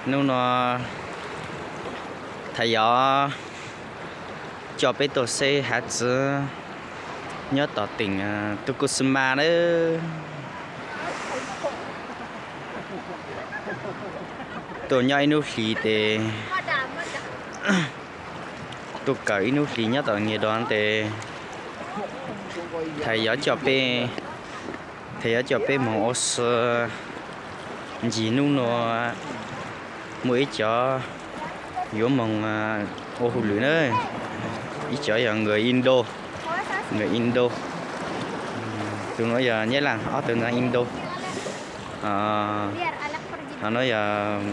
Hnub no Thaj Yov coj peb tuaj saib hav txwv nyob tom teem Tukushima nawb. Tuaj nyob ib hnub hlis ces, tuaj kawm ib hnub hlis nyob tom Nyab Laj ces Thaj Yov coj peb, Thaj Yov coj peb moog ua si ncig hnub nua. Muaj ib cov yuav moog ua hauj lwm na, ib cov yog nkawd Indo, nkawd Indo. Tus nuav yog Nyab Laj, ob tug ntawd Indo. Ho nuav yog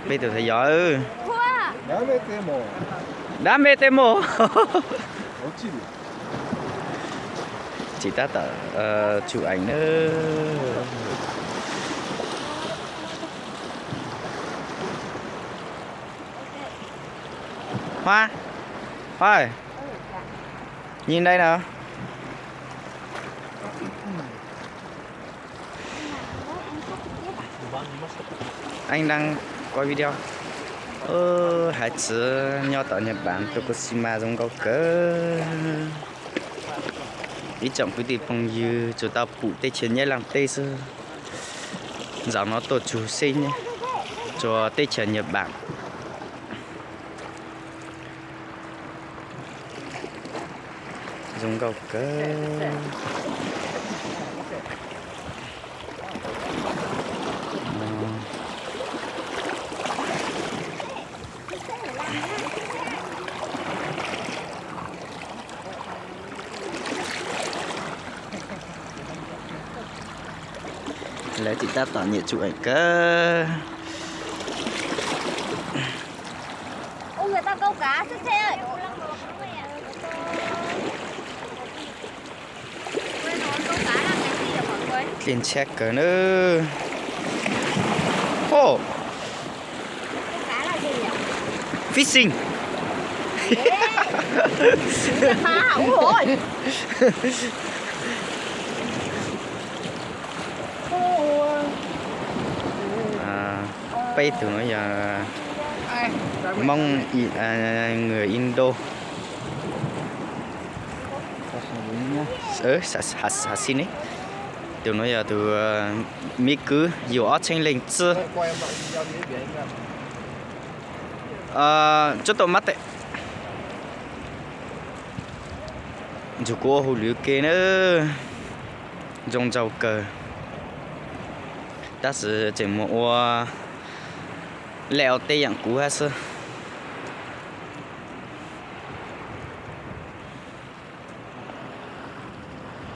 peb tug Thaj Yov. Dab me tej mog. Tsis tab tom tshum ees na. Hoa, hoa, nhìn đây nào. Anh đang quay video. Hav txwv nyob tom Nhật Bản, Tokushima zoo nkauj kawg. Ib tsoom kwv tij phooj ywg, tsuas tau pum teb chaws Nyab Laj teb xwb. Zaum no tuaj tsuag xwb, tsuas teb chaws Nhật Bản. Zoo nkauj kawg. Lawv tsis tab tom nyiam tshum ees kawg. Dlej ntshab kawg na. Ho, fishing. Peb tug nuav yog Moob, người Indo. Xib ne, tus nuav yog tus miv kwv yug ob txheeb leej txwb. Tsuj tau mab tes. Ntsug kuv ua hauj lwm ke na, zoo nraug kawg. Tab sis tseem mus ua lej ua tej yaam kuv hab xwb.